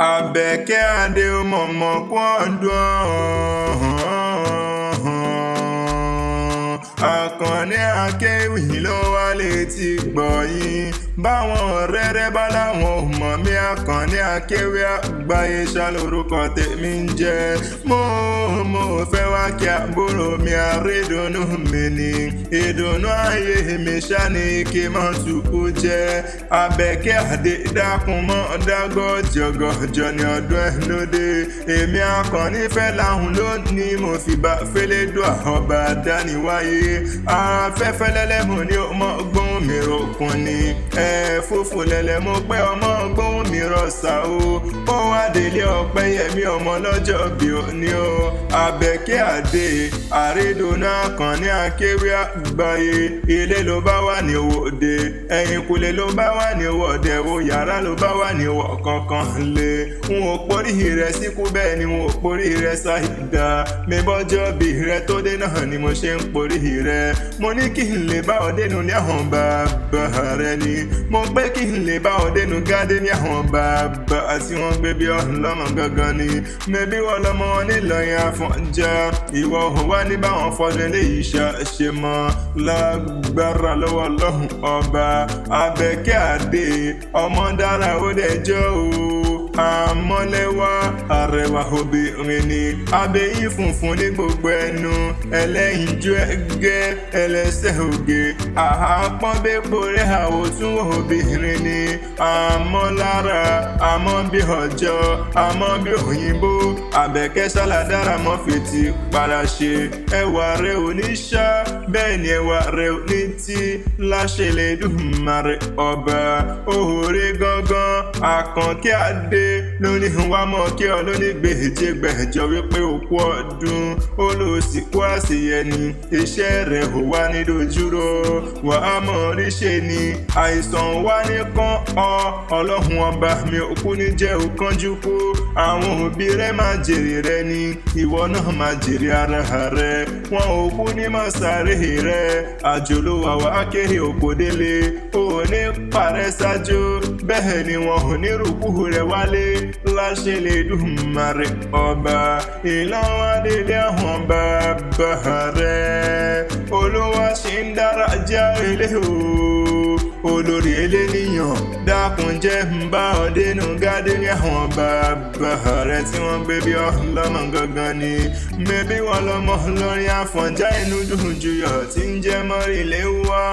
Àbẹ̀kẹ́ Adé ó mọ̀mọ́ kú ọdún. Àkànní Akéwì ló wá létí gbọ̀yìn. Báwọn ọ̀rẹ́ rẹ bá láwọn ò mọ̀ mí, Àkànní Akéwì àgbáyé ṣá lórúkọ tèmi ń jẹ́. Mo fẹ́ wá kí àbúrò mi, àrídùnnú mi ni. Ìdùnnú ayé mi ṣá ni kí mọ́ tukú jẹ́. Àbẹ̀kẹ́ Adé dákun mọ́ dágọ́jọgọ́jọ ní ọdún ẹ̀ lóde. Èmi Àkànní fẹ́ láhùn lónìí, mo fi bá fẹ́lẹ́dùn ọba dáníwáyé. Afẹ́fẹ́ lẹ́lẹ́mú ni ó mọ́ gbóhùn mi ròkun ni. Ẹ̀fúùfù lẹ̀lẹ̀ mo pẹ́ ọmọ gbóhùn mi rọ̀ṣà o. Ó wá délé ọpẹ́ yẹmí ọmọ lọ́jọ́ bí òní o. Àbẹ̀kẹ́ Adé àrídùnnú Àkànní Akéwì àgbáyé. Ilé ló bá wà ní òde, ẹ̀yìnkùlé ló bá wà ní wọ̀dẹ̀ o, yàrá ló bá wà ní wọ̀ kankan lé. N ò porí rẹ̀ síkú, bẹ́ẹ̀ ni n ò porí rẹ̀ ṣáìdá. Mébọ́jọ́ bí rẹ̀ tó dé náà ni mo ṣe ń porí rẹ̀. Mo ní kí n lè bá ọ dénú ní àwọn bàbá rẹ ni. Mo pé kí n lè bá ọ dénú gádé ní àwọn bàbá tí wọ́n gbé bí ọlọ́mọ gangan ni. Mẹ́bí wọ́n lọ́mọ wọn nílọrin Àfọ̀njá. Ìwọ ò wá ní báwọn fọdún eléyìí ṣe mọ́ lágbára lọ́wọ́ Ọlọ́run ọba. Àbẹ̀kẹ́ Adé ọmọ dára ó dẹjọ́ o. Àmọ́lẹ́wà àrẹwà obìnrin ni. Abẹ́yín funfun ní gbogbo ẹnu, ẹlẹ́yinjú ẹgẹ́, ẹlẹ́sẹ̀ oge. Àpọ́nbépo rẹ̀ àwòtún obìnrin ni. Àmọ́lára àmọ́ bí ọjọ́, àmọ́ bí òyìnbó. Àbẹ̀kẹ́ ṣàlàdára mọ́ fìtì para ṣe. Ẹwà rẹ̀ ò ní ṣá, bẹ́ẹ̀ ni ẹwà rẹ̀ ò ní tí. Láṣẹ Elédùmarè ọba. Òhòrè gangan Àkànkẹ́ Adé lóní wá mọ́ kí ọ lóní gbèjégbèjọ wípé òkú ọdún olùsìnkú àṣeyẹ ni. Iṣẹ́ rẹ̀ ò wá ní dojúrò, wà á mọ̀ ríṣe ni. Àìsàn wá ní kán ọ, Ọlọ́run ọba mi ò kú ní jẹ́ òkánjú kú. Àwọn òbí rẹ̀ máa jèrè rẹ ni, ìwọ náà máa jèrè ara rẹ. Wọn ò kú ní mọ̀ sáré rẹ. Àjò ló wà wá kéré òkò délé, ò ní parẹ́ ṣáájú, bẹ́ẹ̀ ni wọn ò ní rúkú rẹ̀ wálé. Láṣẹ Elédùmarè ọba. Ìlànà délé àwọn bàbá rẹ̀. Olúwa ṣì ń dára jẹ́ ilé o. Olórí eléníyàn dákun jẹ́ ń bá ọ dénú gádé ní àwọn bàbá rẹ̀ tí wọ́n gbé bí ọlọ́mọ gangan ni. Mẹ́bí wọn lọ́mọ lórí Àfọ̀njá inú dùn juyọ̀ tí ń jẹ́ mọ́rìnlé wá.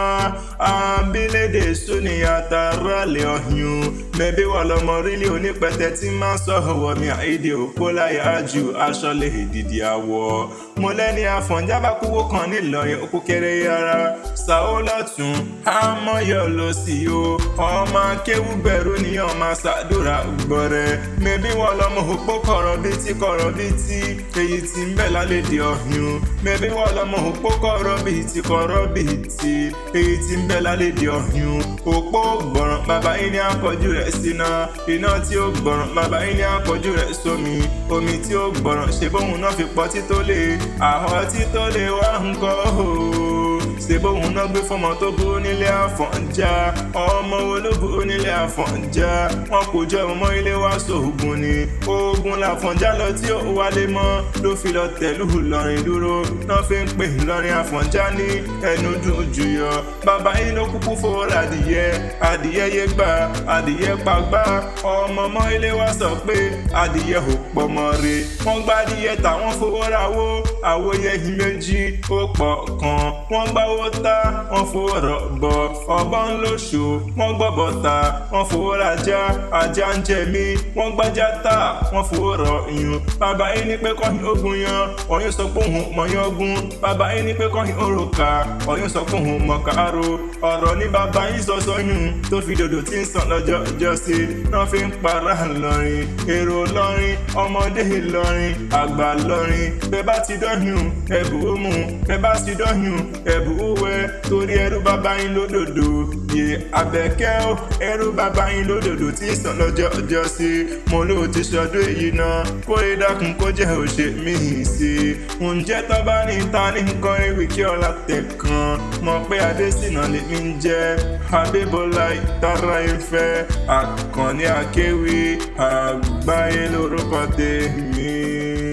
Abilédè sóni àtàràlẹ̀ ọ̀yún. Mẹ́bí wọn lọ́mọ rílé onípẹ̀tẹ̀ tí máa sọ ọ̀wọ́ mi àìdè òpó láyà ju aṣọ lè dìdì àwọ̀. Mo lẹ́ni Àfọ̀njá bá kúwó kan nílọrin òkú kéré yàrá. Sàó lọ́tún, àmọ́yọ̀ lọ sí o. Ọmọ akéwú bẹ̀rù ni ọmọ ṣàdúrà gbọ̀rẹ̀. Mẹ́bí wọn lọ́mọ òpó kọ̀rọ̀ bíi ti kọ̀rọ̀ bíi ti èyí tí ń bẹ̀ lálẹ́dẹ̀ ọ̀yún. Mẹ́bí wọn lọ́mọ òpó kọ̀rọ̀ bíi ti kọ̀rọ̀ bíi ti èyí tí ń bẹ̀ lálẹ́dẹ̀ ọ̀yún. Òpó gbọ̀ràn bàbá yín ní àpọ̀jù rẹ̀ síná. Iná tí ó gbọ̀ràn bàbá yín ní àpọ̀jù rẹ̀ sómi. Omi tí ó gbọ̀ràn ṣe bóun náà fi pọ̀ tító lé. Àhọ́ tító lé wá ń kọ́ o. Ṣe bóun náà gbé fọmọ tó burú nílé Àfọ̀njá. Ọmọ wo ló burú nílé Àfọ̀njá? Wọn kò jọ ọmọ ilé wa sóògùn ni. Oògùn làfọ̀njá lọ tí ó wálé mọ́ ló fi lọ tẹ̀lú Ìlọrin dúró. Náà fi ń pè Ìlọrin Àfọ̀njá ní ẹnu dùn jùyọ. Bàbá yín ló kúkú fowó ra adìyẹ. Adìyẹ yé gbà, adìyẹ pagbá. Ọmọ ọmọ ilé wa sọ pé adìyẹ ò pọ̀ mọ́ re. Wọ́n gba adìyẹ táwọn fowó ra wó. Àwòyẹ méjì ó pọ̀ kan. Wọ́n gbá owó ta, wọ́n fowó rọ̀bọ̀. Ọ̀bọ ń lóṣù, wọ́n gbọ́bọ̀ ta, wọ́n fowó rajá. Ajá ń jẹ mí, wọ́n gbájá ta, wọ́n fowó rọ̀ yún. Bàbá yín ní pé kọ́hìn ogun yan, ọ̀yún sọ pé òun mọ̀yán ogun. Bàbá yín ní pé kọ́hìn òrùka, ọ̀yún sọ pé òun mọ̀ káàró. Ọ̀rọ̀ ní bàbá yín sọ sọ́yún tó fi dòdò tí ń sàn lọ́jọ́ ọjọ́ sí. Náà fi ń para lọ́rin, èrò lọ́rin, ọmọdé lọ́rin, àgbà lọ́rin. Bẹ́ẹ̀ bá ti dọ́yún, ẹ̀bù ó mú. Bẹ́ẹ̀ bá ti dọ́yún, ẹ̀bù ó wẹ̀. Torí ẹrú bàbá yín lódòdó. Yé Àbẹ̀kẹ́ o, ẹrú bàbá yín lódòdó tí ń sàn lọ́jọ́ ọjọ́ sí. Mo ló ti ṣọdún èyí náà, kó lè dákun kó jẹ́ òṣè mí sí. Ǹjẹ́ tọ́ bá ní ta ní nǹkan ewì kí ọlá tẹ̀ kan. Mọ̀ pé Adésínà lèmi ń jẹ́. Adébọ́lá Ìtara Ifẹ̀, Àkànní Akéwì, àgbáyé. lórúkọ tèmi.